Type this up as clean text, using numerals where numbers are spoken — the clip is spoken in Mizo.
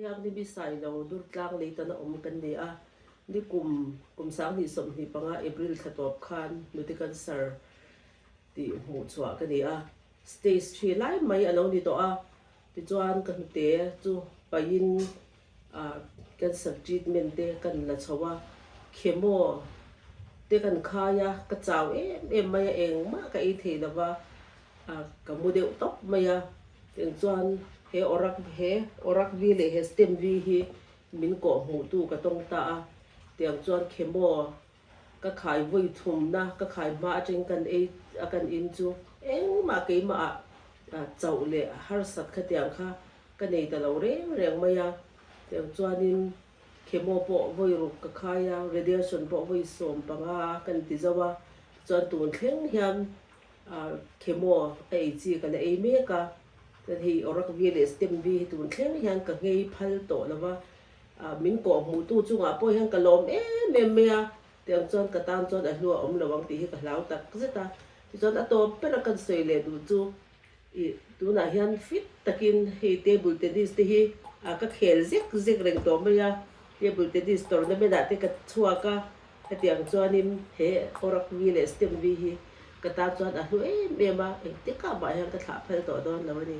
Thianghlim i Sailo Durtlang leitana awm kan ni a, nikum kum 2025 April thla tawp khan hnute cancer tih hmuh chhuah ka ni a, stage three lai mai a lo ni tawh a, tichuan ka hnute chu paihin cancer treatment te kan la chho a, chemo te kan khai a, ka chau em em mai a, engmah ka ei thei lo va, ka mu deuh tawp mai a, Eng chuan he Orak he Orak vi leh he Stem vi hi min kawh hmuhtu ka tawng ta a, tiang chuan chemo ka khai vawi thumna ka khai hma atang kan ei a kan in chu engmah keimah ah chauh leh harsat khatiang kha ka nei ta lo reng reng mai a, tiang chuanin chemo pawh vawi ruk ka khai a, radiation pawh vawi 15 kan ti zo a, chuan tun thleng hian Chemo a ei chi ka la ei mek a, chuan hei Orak V leh Stem V hi tun thleng hian ka nghei phal tawh lo va, min kawh hmuhtu chungah pawh hian ka lawm em em mai a, tiang chuan ka tan chuan a hlu a awm lo ang tih hi ka hlau tak zet a, tichuan a tawp ber a kan sawi leh duh chu Ih, tunah hian fit takin hei table tennis te hi ka khel zek zek reng tawh mai a, table tennis tournament ah te ka chhuak a, hetiang chuanin he Orak V leh Stem V hi ka tan chuan a hlu em em a, engtikah mah hian ka thlah phal tawh dawn lo a ni.